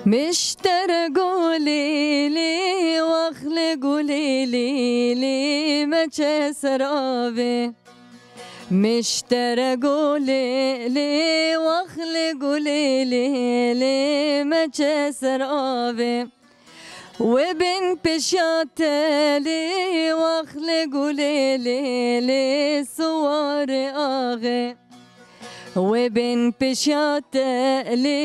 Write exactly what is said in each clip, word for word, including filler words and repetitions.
Miştere gulê lê, wax li gulê lê, lê meçe ser avê. Miştere gulê lê, wax li gulê lê, lê meçe ser avê. Wê bên pêşiya te lê, wax li gulê lê, lê siwarê axê. Wê bên pêşiya te lê,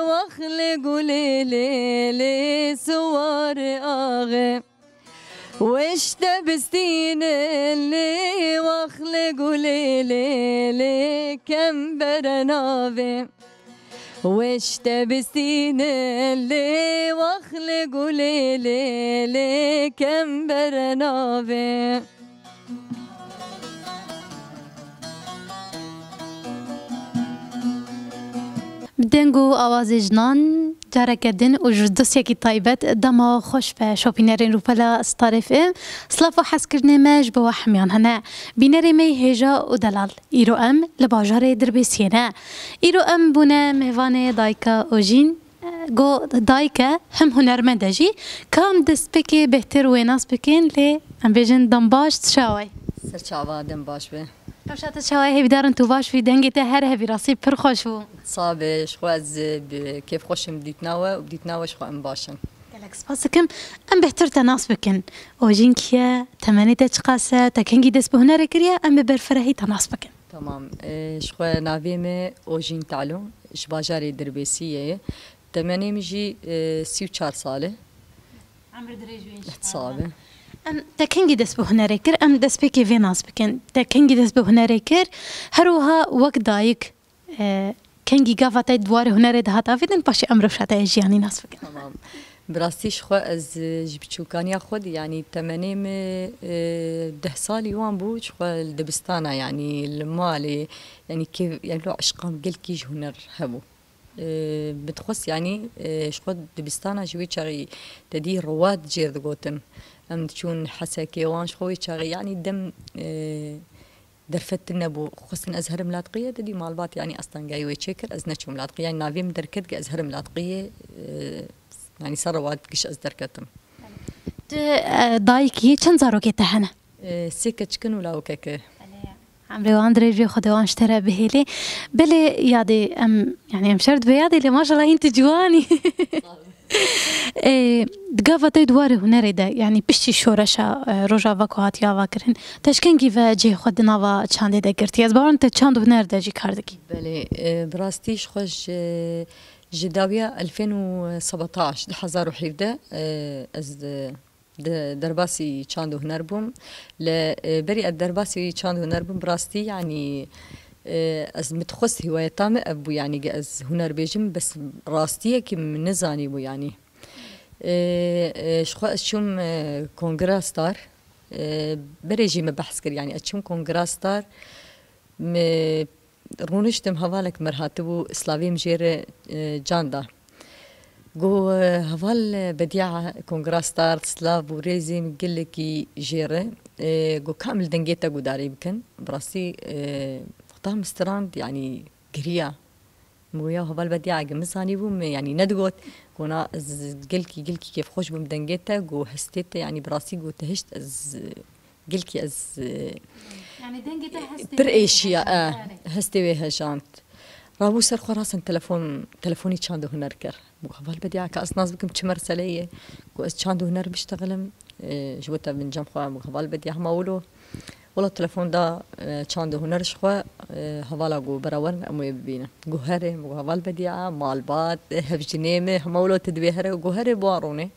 wax li gulê lê, lê siwarê axê. Wê ji te bistînin lê, wax li gulê lê, lê kembere navê. Wê ji te bistînin lê, wax li gulê lê, lê kembere navê. Bi deng û awazê jinan careke din û ji dosyekî taybet dema xweş be şopînerên Rûpela Star F M. Silav û hezkirinê me ji bo we hemiyan hene. Bînerê me yê hêja û delal. Îro em li bajarê Dirbêsiyê ne. Îro em bûne mêvanê dayika Ojîn. Go dayik e, hem hunermend e jî. Ka em destpêkê bêhtir wê nas bikin, lê em bêjin dem baş, tu çawa yî? Ser çava, dem baş be. Rewşa te çawa yî? Hêvîdar in tu baş bî, dengê te her hebî, rastî pir xweş bû. Sax be, ji xwe ez bi kêfxweş im dîtina we û bi dîtina we ji xwe em baş in. Gelek spas dikim. Em bêhtir te nas bikin. Ojîn kî ye? Temenê te çiqas e? Te kengî dest bi hunerê kiriye? Em bi berfirehî te nas bikin. Tamam. E, ji xwe navê me Ojîn Talo, ji bajarê Dirbêsiyê ye. Temenê min jî, e, sî û çar sal e. Emir dirêj be inşallah. Sax be. Em, te kengî dest bi hunerê kir? Em destpêkê vê nas bikin. Te kengî dest bi hunerê kir? Her wiha wek dayik, e, kengî gava te di warê hunerê de hat avêtin, paşê em rewşa te yê jiyanî nas bikin. Tamam. Bi rastî ji xwe ez, e, ji biçûkaniya xwe de, yanî temenê min, e, deh salî wan bû, ji xwe li dibistana, yanî li malê, yanî kêf, yanî lo eşqa min gelkî ji huner hebû. E, min dixwest, yanî, e, ji xwe dibistana ji wê çaxî te dî rewat jêr digotin. Em diçûn Hesekê wan ji xwe wê çaxî, yanî dem, e, derfet tune bû, xwestin ez herim Latqiyê, te dî malbat, yanî astengayî wê çêkir, ez neçûm Latqiyê, yanî navê min derket ke ez herim Latqiyê, e, yanî ser rewat giş ez derketim. Tu, e, dayik î, çend zarokê te hene? E, sê keçik in û lawikek e. Belê. Emrê wan dirêj bê, Xwedê wan ji te re bihêlê. Belê yadê em, yanî em şer dibe yadê, lê maşallah hîn tu ciwan î. Sağ ol. E, di gava te di warê hunerê de, yanî piştî şoreşa, e, Rojava ku hatiye avakirin, te ji kengî ve cihê xwe di nava çandê de girtiye? Ez bawer im te çand û huner de jî kar dikî. Belê, e, bi rastî ji xwe ji, ji dawiya elfên û sebetaş, du hezar û hevdeh, e, ez, e, Di derbasî çand û huner bûm. Li, e, berî ez derbasî çand û huner bûm, bi rastî, yanî, e, ez min dixwest, hîwayeta min ev bû, yanî, ge ez huner bêjim, bes rastiyekî min nizanîbû, yanî. E, e, ji xwe ez çûm, e, Kongra Star, e, berê jî me behs kir, yanî, ez çûm Kongra Star, me Rûniştim, hevalek mir hatibû, slavê min jê re, e, can da. Got, e, heval, e, Bediya Kongra Star, silav û rêzê min gelekî jê re. E, got, ka em li dengê te guhdarî bikin? Bi rastî, e, xwe ta min strand, yanî giriya. Min got, ya heval Bediya, ege min zanîbû, min, yanî nedigot. Got, na, ez gelkî, gelkî kêfxweş bûm dengê te, got, hestê te, yanî bi rastî, got, te hişt, ez, e, Gelkî ez, e, Yanî dengê te hestê pir wê êşiya, e, hejand, erê. Hestê wê hejand. Rabû ser xwe, rasin telefon, telefonî çand û huner kir. Bû heval Bediya, ka ez nas bikim çi meseleyê ye. Ku ez çand û huner biştexilim, e, ji bo te bin cem xwe, bû heval Bediya, hema wilo. Wela telefon da, e, çand û huner ji xwe, e, hevala got, bera werin, em wê bibînin. Got, herê, bû heval Bediya, malbat, e, hevjinê min, hema wilo tu divê here, got, herê, bo rûnê.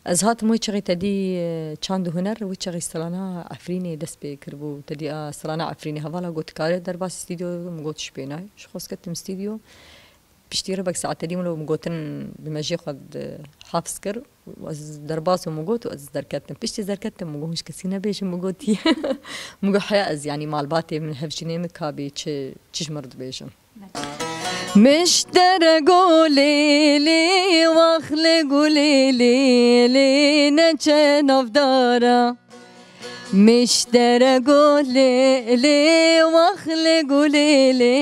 Ez hatim wê çaxê te dî, e, çand û huner, wê çaxê Strana Efrînê dest pê kiribû. Te dî, a, Strana Efrînê hevala got, "Tu karî derbasî stûdyo?" Min got, "Ji pê nayê." Ji xwe ez ketim stûdyo. Piştî ribek saetelî min û min gotin bi mejê xwe di hafiz kir. Ez derbas û min got û ez derketim. Piştî ez derketim, min got, hûn ji kesî nebêjin, min gotî. Min got, heya ez, yanî malbatê min, hevjinê min kabê çi, çi ji min re dibêjin. Miştere gulê lê, wax li gulê lê, lê neçe navdara. Miştere gulê lê, wax li gulê lê,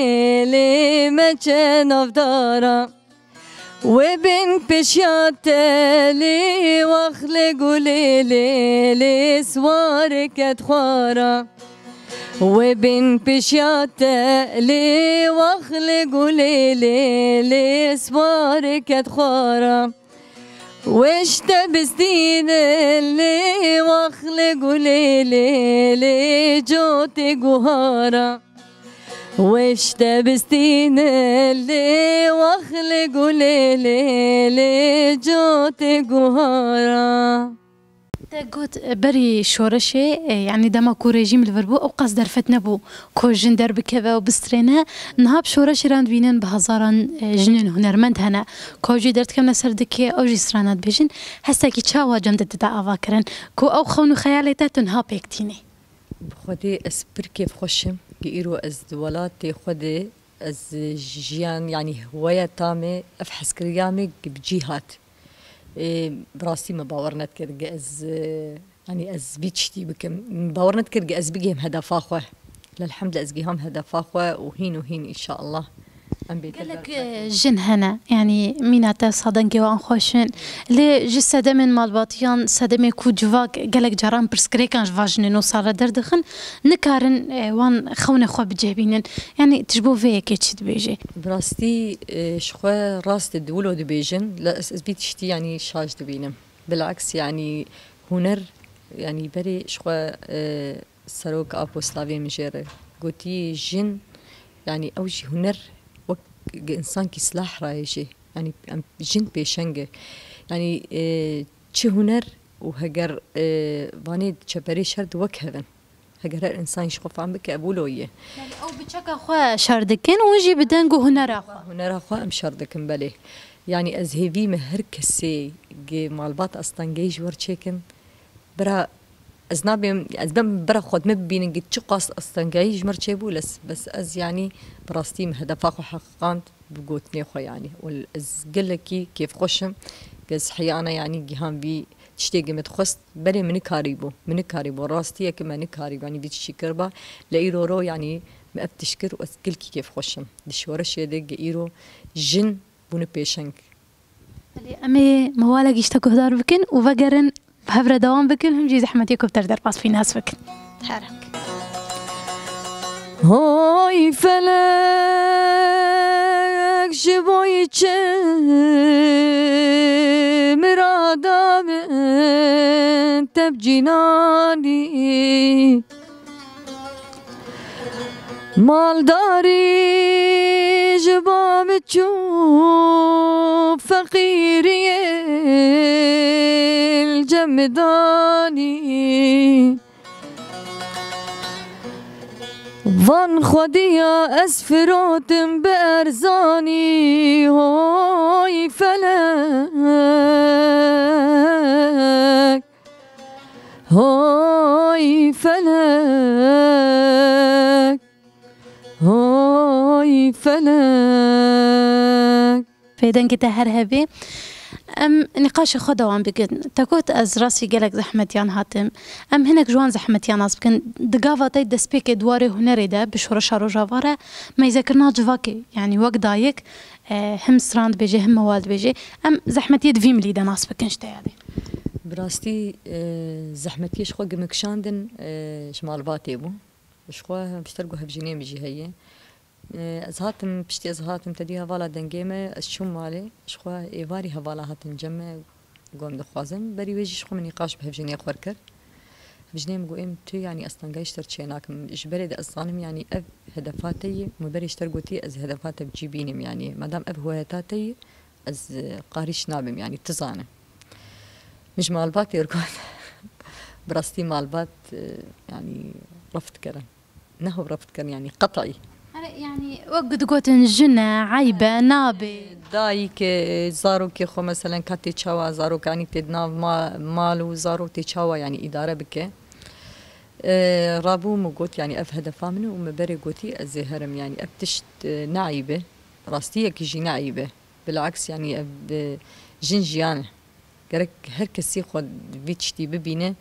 lê meçe navdara. Wê bin pêşiya te lê, wax li gulê lê, lê siwar ket xwara. Wê bin pêşiya te lê, wax li gulê lê, lê siwar ket xwara. Wê ji te bistîne lê, wax li gulê lê, lê cotê guhara. Wê ji te bistîne lê, wax li gulê lê, lê cotê guhara. Te got, e, berî şoreşê, e, yanî dema ku rejîm li vir bû, ew qas derfet nebû ku jin derbikeve û bistrêne. Niha bi şoreşê re dibînin bi hezaran, e, jinên hunermend hene ku ew jî derdikevine ser dikê, ew jî strana dibêjin. Hestekî çawa cem te dide ava kirin ku ew xewn û xeyalê te tu niha pêk tînî? Bi Xwedê ez pir kêfxweş im ku îro ez di welatê xwe de ez jiyan, yanî weya tamê ev hezkiriya me bi cî hat. Ê, bi rastî me bawer nedikir ku ez, e, yanî ez vî tiştî bikim. Bawer nedikir ku ez bigihim hedefa xwe. Lelhemdulillah ez giham hedefa xwe û hîn û hîn înşallah. Em bêtir Gelek, derfetin. e, jin hene, yanî mîna te sa dengê wan xweş in. Lê ji sedemên malbatiyan, sedemê ku civak gelek caran pirsgirêkan ji van jinên wisa re derdixin, nikarin, e, wan xewnê xwe bicêbînin. Yanî tu ji bo vê yekê çi dibêjî? Bi rastî, e, ji xwe rast di wilo dibêjin, lê ez, ez vî tiştî yanî şaş dibînim. Bilaks, yanî huner, yanî berê ji xwe, e, serok Apo Slavê min jê re gotî, jin, yanî ew jî huner wek insankî silah raye jê. Yanî em jin pêşeng e. Yanî, e, çi huner û heger, e, vanê çeperê şer di wek hev in. Heger her însan ji xwe fam bike, ev wilo ye. Yanî ew bi çeka xwe şer dikin û jî bi deng û hunera xwe. Hunera xwe em şer dikin, belê. Yanî ez hêvî me her kesê gi malbat astengehî ji wer çêkin. Bira ez nabêm, ez bem bira xwe me bibînin gi çiqas astengehî ji mir çêbû, les, bes ez yanî bi rastî min hedefa xwe heqiqand bi gotinê xwe yanî. Û ez gelekî kêfxweş im, ez heyana yanî gihan vî tiştê gi min dixwest, berê min nikarîbû, min nikarîbû, rastiyeke me nikarîbû, yanî vî tiştî kiriba, lê îro ro yanî me ev tişt kir û ez gelkî kêfxweş im. Di şoreşê de gi îro jin bûne pêşeng. Belê, em ê mewalekî ji te guhdar bikin û vegerin bi hev re dewam bikin, him jî zehmetiyê ku bi te re derbas bî nas bikin. Her hek. Hay felek ji bo yî çi mirada min te bi cînanî. Maldarî ji ba min çû, feqîriyê li cem min danî. Van xwediya ez firotim bi erzanî, hoy felek. Hoy felek, hoy felek. Pêdengê te her hebê. Em nîqaşê xwe dewam bikin. Te got ez rastî gelek zehmetiyan hatim. Em hinek ji wan zehmetiyan nas bikin. Di gava te destpêkê di warê hunerê de bi şoreşa Rojava re meyzekirina civakê, yanî wek dayik, e, him stran dibêje, him mewal dibêje. Em zehmetiyê di vî milî de nas bikin ji te yadê. Bi rastî, e, zehmetiyê ji xwe gimikşandin, e, ji malbatê bû. Ji xwe ji ter ku hevjînê min jî heye. E, ez hatim, piştî ez hatim te dî hevala dengê me, ez çûm malê. Ji xwe êvarî hevala hatin cem me. Got, em dixwazin. Berî wê jî ji xwe min nîqaş bi hevjînê xwe kir. Hevjînê min got, êm tu, yanî astengehî ji te re çênakim. Ji berê de ez zanim, yanî ev hedefa te ye. Min berê ji te re gotî, ez hedefa te bi cî bînim, yanî madam ev hoyeta te ye, ez, e, qarîş nabim, yanî tu zane. Min ji malbatê re got, bi rastî malbat, e, yanî reft kirin. Ne ho reft kirin, yanî qet'î. Here Yani wek digotin jin e, eyb e, nabê. Dayik, e, zarokê xwe, meselen, ka tê çawa, zarokanî tê di nav ma-, mal û zarok tê çawa, yani îdare bike. E, rabû min got, yani ev hedefa min e û min berê gotî ez ê herim, yani ev tişt, e, ne eyb e. Rastiyekî jî ne eyb e. Bilaks, yani ev, e, jin jiyan e. Gerek her kesî xwe vî tiştî bibîne.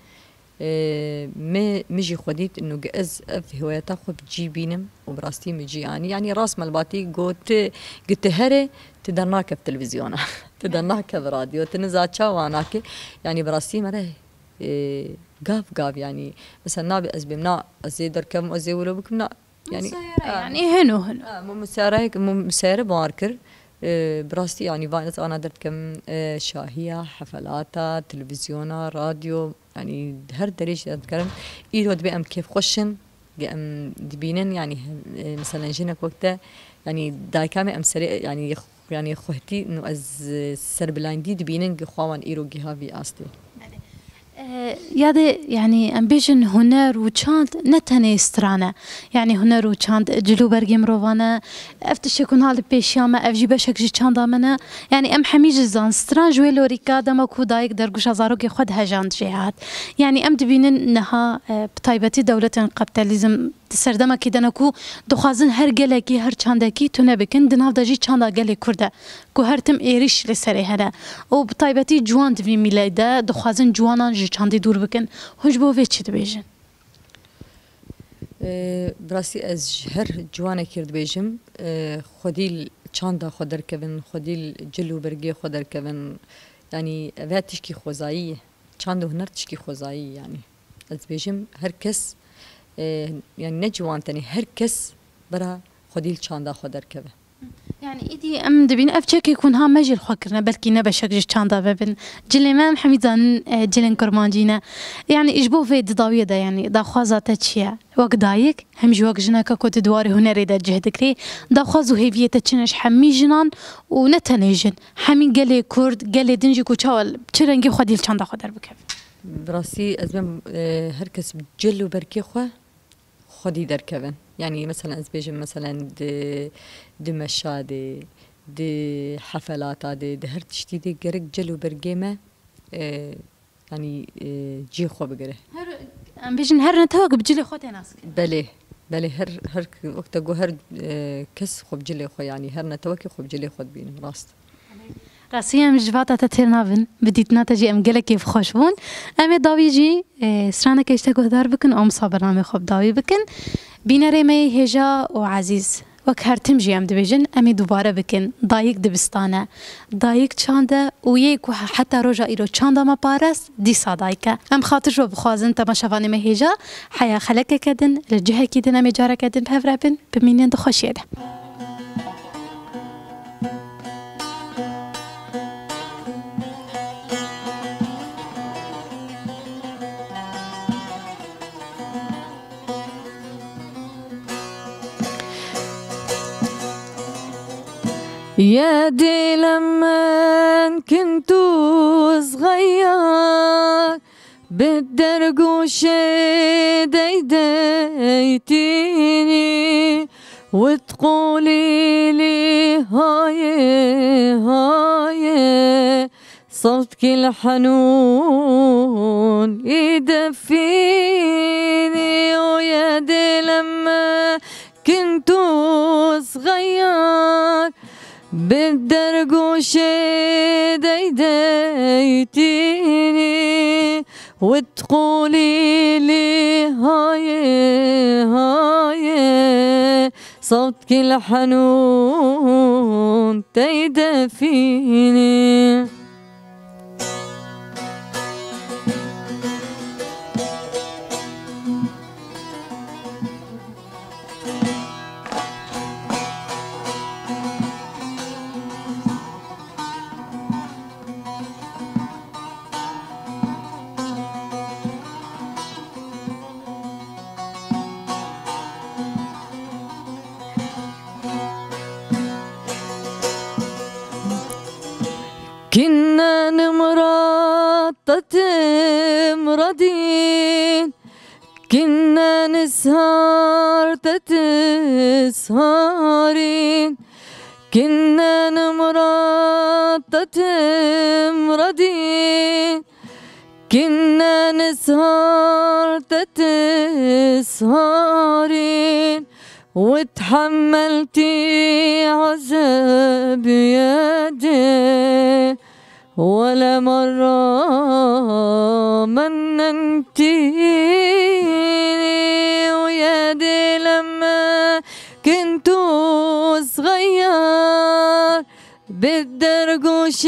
E, me, min jî xwe dît, ino ez ev hewayeta xwe bi cî bînim û bi rastî min cî anî. Yani rast me li ba tî got, tu, got tu here, tu dernakev televîzyona, tu dernakev radyo, tu niza çawa nake. Yani bi rastî me re, e, gav gav, yani mesela nabe ez bêm, na ez ê derkevim, ez ê wilo bikim, na. Yani, Musayere, ha, yani, hino hino. Ha, mu-, musayere, mu-, musayere bar kir. E, bi rastî, yani, van ez ana derdikim, e, şahiya, hefelata, televîzyona, radyo, yani, her derê jî derdikerim. Îro dibê em kêfxweş in, ge-, em dibînin, yani, e, mesela jinek wek te, yani, dayika me em serê, yani, Yani xwehtî, no ez, e, serbilandî dibînin gi xwe wan îro giha vî astê. Belê. E, ya de, yani, em bêjin huner û çand ne tenê stran e. Yani huner û çand cil û bergê mirovan e. Ev tiştê ku niha li pêşiya me, ev jî beşek ji çanda me ne. Yani em hemî ji zan stran ji wê lorîka dema ku dayik dergûşa zarokê xwe dihejand jê hat. Yani em dibînin niha, e, bi taybetî dewletên kapitalizm Di serdemekê de ne ku dixwazin her gelekî, her çandekî tune bikin, di nav de jî çanda gelê Kurd e, ku her tim êrîş li serê hene. Û bi taybetî ciwan di vî mîlê de dixwazin ciwanan ji çandî dûr bikin. Hûn ji bo vê çi dibêjin? Ee, bi rastî ez ji her ciwanekî re dibêjim, ee, xwedî li çanda xwe derkevin, xwedî li cil û bergê xwe derkevin. Yanî ev tişkî xwezayî ye. Çand û huner tişkî xwezayî ye, yanî. Ez dibêjim her kes, e, yani ne ciwan tenê, her kes bera xwedî li çanda xwe derkeve. Yani îdî em dibînin ev çekê ku niha me jî li xwe kirine, belkî ne beşek ji çanda ve bin. Cilê me em hemî zanin, e, cilên kurmancî ne. Yani ji bo vê di dawiyê de, yani daxwaza te çi ye? Wek dayik, hem jî wek jineke ku di warê hunerê de cih digrî, daxwaz û hêviyê te çi ne ji hemî jinan û ne tenê jin, hemî gelê Kurd, gelê din jî ku çawa, çi rengî xwedî li çanda xwe derbikevin? Bi rastî ez bêm, e, her kes bi cil û berkê xwe xwedî derkevin. Yanî, meselen, ez bêjim, meselen, di, di meşa de, di hefelata de, di her tiştî de gerek cil û bergê me, e, yanî, e, cihê xwe bigire. Her, em bêjin, her netewek bi cilê xwe tê nas kirin. Belê, belê, her, her wek te got, her, e, kes xwe bi cilê xwe, yanî her netewekê xwe bi cilê xwe dibînim, rast. Rastî em ji vata te têr nabin, bi dîtina te jî em gelek kêfxweş bûn. Em ê dawî jî, e, straneke ji te guhdar bikin, amsa bernamê xwe bi dawî bikin. Bînerê me yê hêja û ezîz, wek her tim jî em dibêjin, em ê dubare bikin. Dayik dibistan e, dayik çand e û yê ku he-, heta roja îro çanda me parest, dîsa dayik e. Em xatir ji we bixwazin, temaşevanê me hêja, heya xelekeke din, li cihekî din em ê careke din bi hev re bin, bimînin di xweşiyê de. يا ديل من كنتو صغير بالدرقوشة ديديتيني وتقولي لي هاي هاي صوتك الحنون يدفيني ويا دي لما كنتو صغير بالدرقوشة ديديتيني وتقولي لي هاي هاي صوتك الحنون تيدفيني. كنا نمرض تتمرضين كنا نسهر تتسهرين، كنا نمرض تتمرضين، كنا نسهر تتسهرين، وتحملتي عذاب يدي، ولا مرة مننتيني. ويا دي لما كنت صغير، بالدرقوش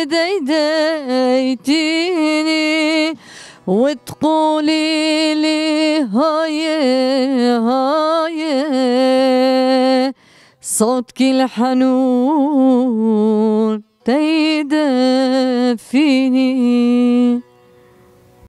ديديتيني، وتقولي لي: هاي، هاي، صوتك الحنون تيدفيني.